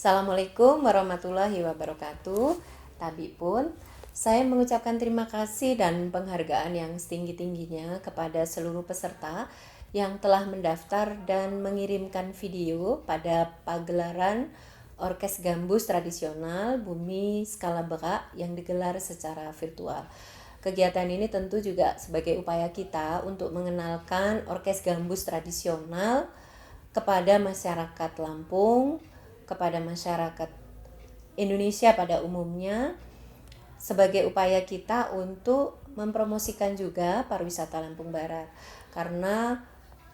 Assalamualaikum warahmatullahi wabarakatuh. Tabi pun, saya mengucapkan terima kasih dan penghargaan yang setinggi-tingginya kepada seluruh peserta yang telah mendaftar dan mengirimkan video pada pagelaran Orkes Gambus Tradisional Bumi Skala Berak yang digelar secara virtual. Kegiatan ini tentu juga sebagai upaya kita untuk mengenalkan Orkes Gambus Tradisional kepada masyarakat Lampung, kepada masyarakat Indonesia pada umumnya, sebagai upaya kita untuk mempromosikan juga pariwisata Lampung Barat. Karena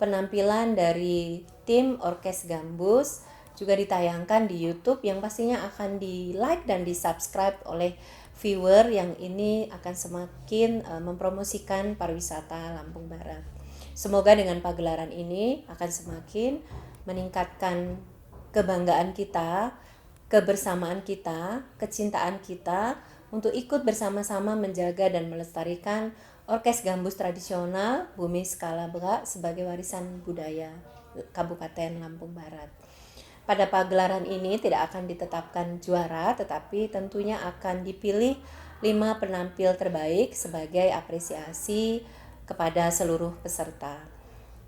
penampilan dari tim Orkes Gambus juga ditayangkan di YouTube yang pastinya akan di like dan di subscribe oleh viewer yang ini akan semakin mempromosikan pariwisata Lampung Barat. Semoga dengan pagelaran ini akan semakin meningkatkan kebanggaan kita, kebersamaan kita, kecintaan kita untuk ikut bersama-sama menjaga dan melestarikan Orkes Gambus Tradisional Bumi Skala Berak sebagai warisan budaya Kabupaten Lampung Barat. Pada pagelaran ini tidak akan ditetapkan juara, tetapi tentunya akan dipilih 5 penampil terbaik sebagai apresiasi kepada seluruh peserta.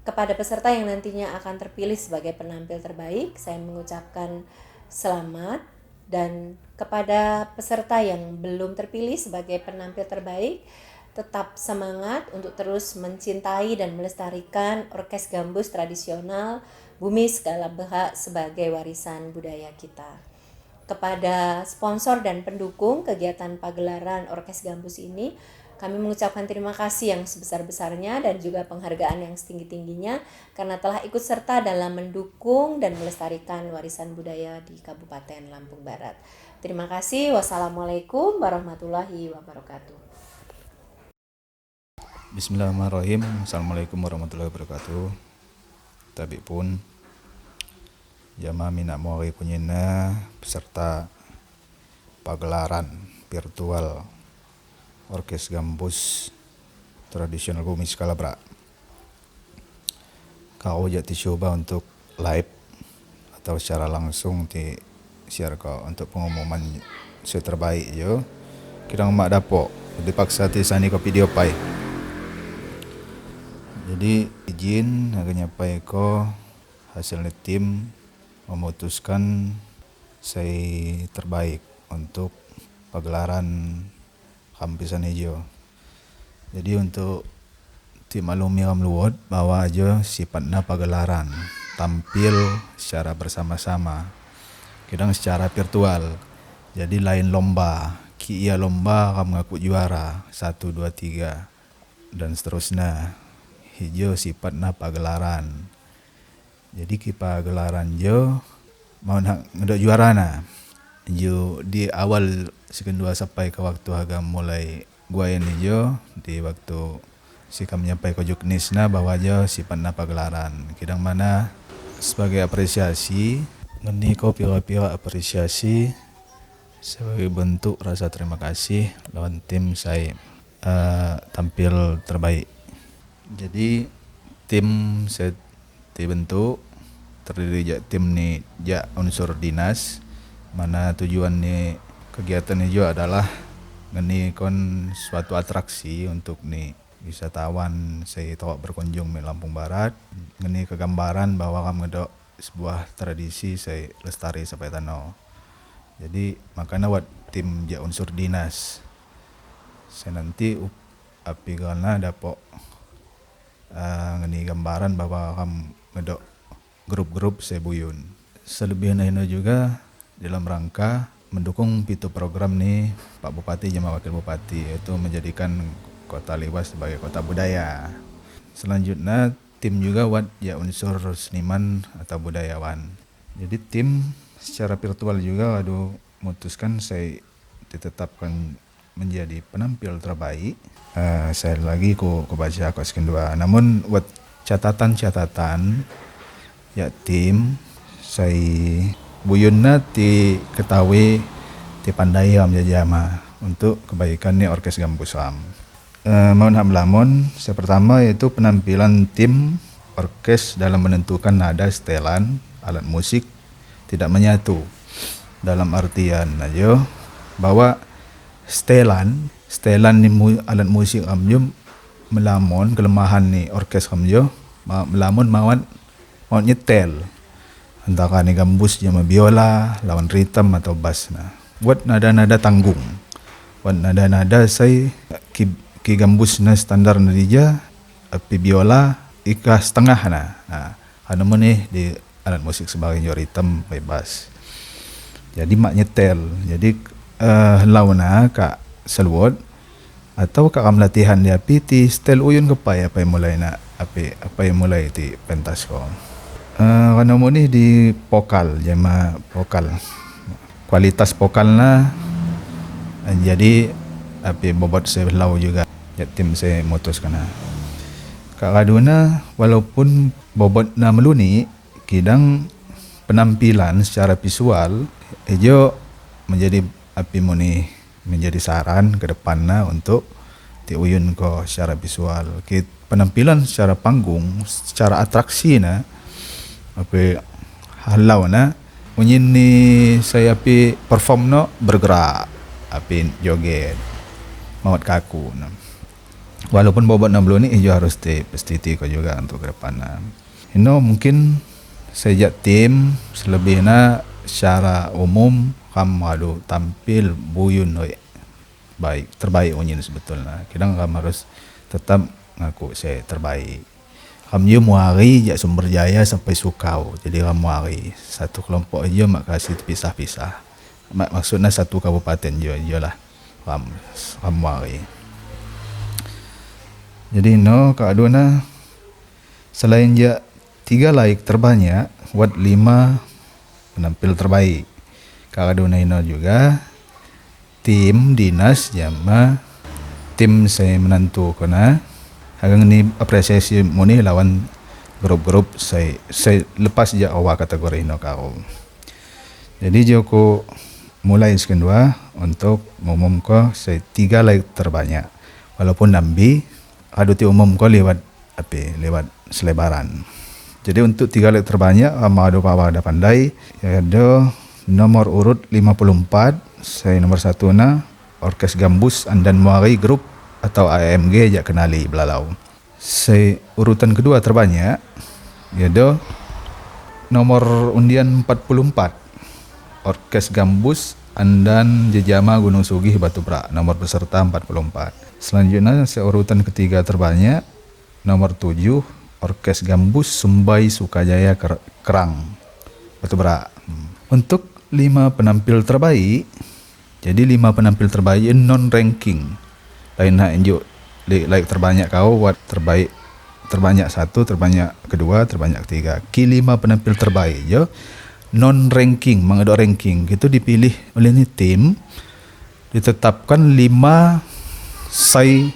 Kepada peserta yang nantinya akan terpilih sebagai penampil terbaik, saya mengucapkan selamat, dan kepada peserta yang belum terpilih sebagai penampil terbaik, tetap semangat untuk terus mencintai dan melestarikan Orkes Gambus Tradisional Bumi Segala Behak sebagai warisan budaya kita. Kepada sponsor dan pendukung kegiatan pagelaran Orkes Gambus ini, kami mengucapkan terima kasih yang sebesar-besarnya dan juga penghargaan yang setinggi-tingginya karena telah ikut serta dalam mendukung dan melestarikan warisan budaya di Kabupaten Lampung Barat. Terima kasih. Wassalamualaikum warahmatullahi wabarakatuh. Bismillahirrahmanirrahim. Assalamualaikum warahmatullahi wabarakatuh. Tabi pun jama minak muari punyina peserta pagelaran virtual Orkes Gambus Tradisional Bumi Skala Berak. Kau jadi coba untuk live atau secara langsung di share kau untuk pengumuman saya terbaik yo. Kira mak dapok dipaksa tisani ko video pai. Jadi izin agaknya pai ko hasil tim memutuskan saya terbaik untuk pagelaran Kampisan Hijau. Jadi untuk tim alumni Ramluwot bawa aja sifatnya pagelaran tampil secara bersama-sama, kadang secara virtual. Jadi lain lomba, ki ia lomba kamu ngaku juara 1, 2, 3 dan seterusnya. Hijau sifatnya pagelaran. Jadi ki pagelaran jo mau nak ngedok juara na. Jo di awal sekian dua sampai ke waktu agak mulai gua ini jo di waktu sikam nyampai ke juknisna bahwa jo sifatna pagelaran. Kidang mana sebagai apresiasi ngeni ko pira-pira apresiasi sebagai bentuk rasa terima kasih lawan tim saya tampil terbaik. Jadi tim saya dibentuk terdiri jak tim ni jak unsur dinas, mana tujuan ni kegiatan ni juga adalah ngeni kon suatu atraksi untuk ni wisatawan saya tahu berkunjung ke Lampung Barat, ngeni kegambaran bahwa kamu ngedok sebuah tradisi saya lestari sampai tano. Jadi makanya buat tim jak unsur dinas saya nanti api karena dapok ngeni gambaran bahwa kamu ngedok grup-grup saya buyun. Selebihnya ini juga dalam rangka mendukung pitu program nih Pak Bupati sama Wakil Bupati, yaitu menjadikan Kota Liwas sebagai kota budaya. Selanjutnya tim juga buat ya unsur seniman atau budayawan. Jadi tim secara virtual juga aduh memutuskan saya ditetapkan menjadi penampil terbaik. Saya lagi ku baca aku sekian dua. Namun buat catatan-catatan ya tim saya buyunna ti ketahui ti pandai am jajama untuk kebaikan ni Orkes Gambusam. Mohon hamlamon, saya pertama yaitu penampilan tim orkes dalam menentukan nada setelan alat musik tidak menyatu. Dalam artian aja bahwa setelan ni alat musik amjo melamon kelemahan ni orkes amjo melamon mawat nyetel antara ni gambus jama biola lawan ritem atau bass nah. Buat nada-nada tanggung, buat nada-nada sai ki gambus na standar nadija api biola ika setengah nah. Nah, anu nih di alat musik sebagai ritem bebas. Jadi mak nyetel. Jadi launa kak seluot atau kak kam latihan dia piti setel uyun kepai apa yang mulai nak apa yang mulai ti pentas ko. Karena ni di vokal jama vokal. Kualitas vokalna jadi api bobot saya lau juga ya tim saya mutus kana. Kak Raduna walaupun bobot na meluni kidang penampilan secara visual ejo menjadi api muni menjadi saran ke depanna untuk tiuyun ko secara visual. Ki penampilan secara panggung secara atraksi na api halau na unyin ni saya api perform no bergerak api joget mawat kaku na. Walaupun bobot na belum ni ejo harus ti pasti ti ko juga untuk ke depanna. Ino mungkin sejak tim selebihnya secara umum kam adu tampil buyun oi baik terbaik unyin sebetulnya. Kadang kam harus tetap ngaku saya terbaik. Kam yo muari jak Sumber Jaya sampai Sukau. Jadi kam muari satu kelompok aja mak kasih pisah-pisah. Maksudnya satu kabupaten jo lah kam muari. Jadi no Kak Aduna selain jak 3 like terbanyak buat 5 penampil terbaik. Kak Aduna ino juga tim dinas jama tim saya menantu kona. Hagang ni apresiasi muni lawan grup-grup saya lepas ja awak kategori ino kau. Jadi joko mulai sekian dua untuk umum ko saya 3 like terbanyak. Walaupun nambi adu ti umum ko lewat api lewat selebaran. Jadi untuk 3 like terbanyak sama adu pawa ada pandai ya ada nomor urut 54 saya nomor 1 na Orkes Gambus Andan Muari Group atau AMG jak kenali belalau. Saya urutan kedua terbanyak ya nomor undian 44 Orkes Gambus Andan Jejama Gunung Sugih Batu Brak nomor peserta 44. Selanjutnya saya urutan ketiga terbanyak nomor 7 Orkes Gambus Sumbai Sukajaya Kerang Batu Brak. Untuk 5 penampil terbaik, jadi 5 penampil terbaik non ranking. Lain hak enjuk like terbanyak kau buat terbaik terbanyak 1, terbanyak kedua, terbanyak ketiga. Ki 5 penampil terbaik yo non ranking, mengedok ranking itu dipilih oleh ni tim ditetapkan 5 sai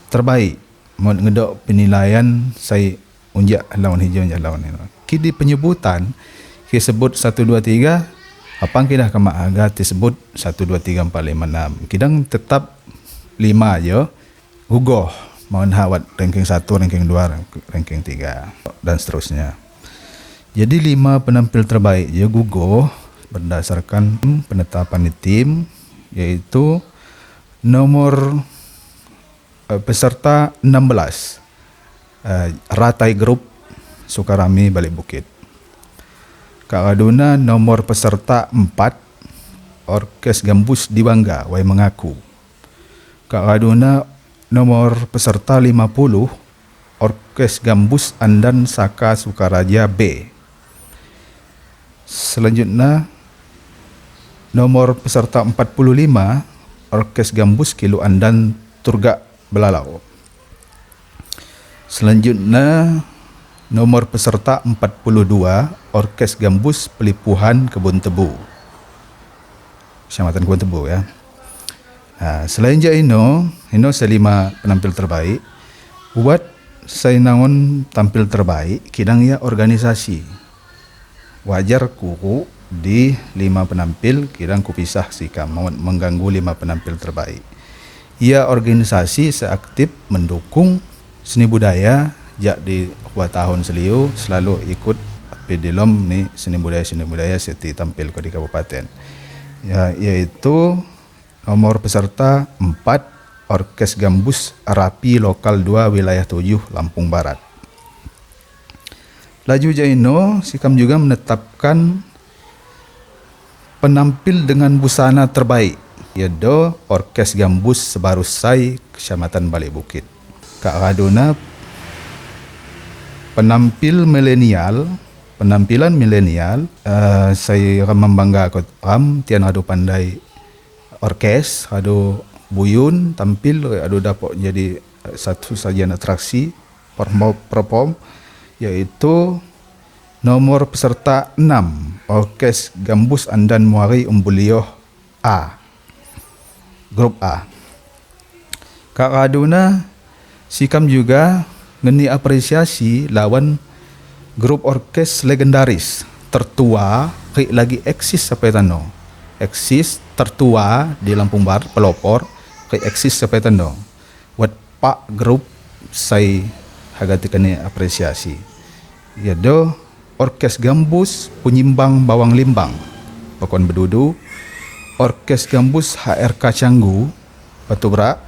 terbaik mengedok penilaian sai unjak lawan hijau unjak lawan ini. Ki di penyebutan ki sebut 1 2 3 apa ki dah kemak aga disebut 1 2 3 4 5 6. Kidang tetap 5 yo gugoh mohon hawat ranking 1, ranking 2, ranking 3 dan seterusnya. Jadi 5 penampil terbaik yo gugoh berdasarkan penetapan di tim yaitu nomor peserta 16 Ratai Group Sukarami Balik Bukit. Kak Aduna nomor peserta 4 Orkes Gambus Diwangga Wai Mengaku. Kak Aduna nomor peserta 50 Orkes Gambus Andan Saka Sukaraja B. Selanjutnya nomor peserta 45 Orkes Gambus Kilu Andan Turga Belalau. Selanjutnya nomor peserta 42 Orkes Gambus Pelipuhan Kebun Tebu. Kecamatan Kebun Tebu ya. Nah, selain ja ino saya 5 penampil terbaik. Buat saya nangon tampil terbaik kidang ya organisasi. Wajar kuku di 5 penampil kidang kupisah sika mau mengganggu 5 penampil terbaik. Ia organisasi seaktif mendukung seni budaya jak di 2 tahun seliu selalu ikut Di lom ni seni budaya seti tampil ke di kabupaten. Ya, yaitu nomor peserta 4 Orkes Gambus Rapi Lokal 2 Wilayah 7 Lampung Barat. Laju Jaino sikam juga menetapkan penampil dengan busana terbaik, yaitu Orkes Gambus Sebarusai Kecamatan Balik Bukit. Kak Radona penampil milenial, penampilan milenial, saya membangga ram tian adu pandai orkes, adu buyun tampil, adu dapat jadi satu sajian atraksi perform, yaitu nomor peserta 6 Orkes Gambus Andan Muari Umbulioh A, grup A. Kak Raduna sikam juga ngeni apresiasi lawan grup orkes legendaris tertua kayak lagi eksis sampai tano. Eksis tertua di Lampung Barat, pelopor kayak eksis sampai tano. Wat pak grup saya haga kene apresiasi. Ya do Orkes Gambus Penyimbang Bawang Limbang Pakon Bedudu, Orkes Gambus HRK Canggu Batu Berak,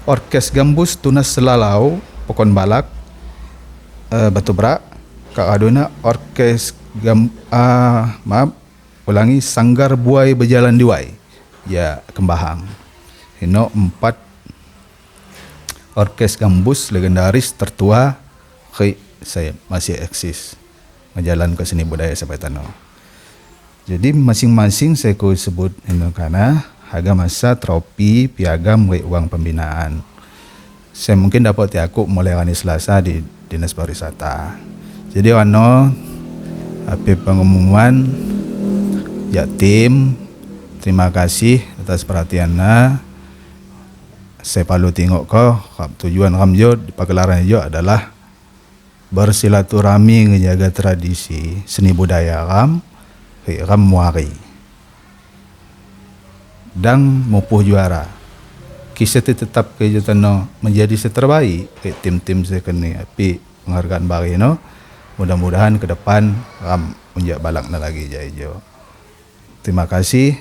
Orkes Gambus Tunas Selalau Pokon Balak Batu Berak, Kak Aduna Orkes ulangi Sanggar Buai Berjalan Diwai ya Kembahang. Hino 4 Orkes Gambus legendaris tertua khi saya masih eksis menjalan ke seni budaya sampai tano. Jadi masing-masing saya ku sebut hino karena harga masa tropi piagam uang pembinaan. Saya mungkin dapat aku mulai hari Selasa di Dinas Pariwisata. Jadi ono api pengumuman ya tim, terima kasih atas perhatiannya. Saya perlu tengok ko tujuan ramjo di pagelaran jo adalah bersilaturahmi menjaga tradisi seni budaya ram ram muari dan mupuh juara. Kisah tetap kejutan menjadi seterbaik tim-tim saya kena api penghargaan bari no. Mudah-mudahan ke depan ram unjak balak na lagi jaijo. Terima kasih.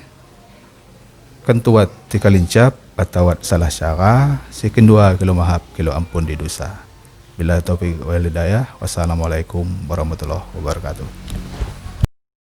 Kentuat tika lincap atau salah syara sekin dua kilo mahap kilo ampun di dosa. Bila taufiq wal hidayah. Wassalamualaikum warahmatullahi wabarakatuh.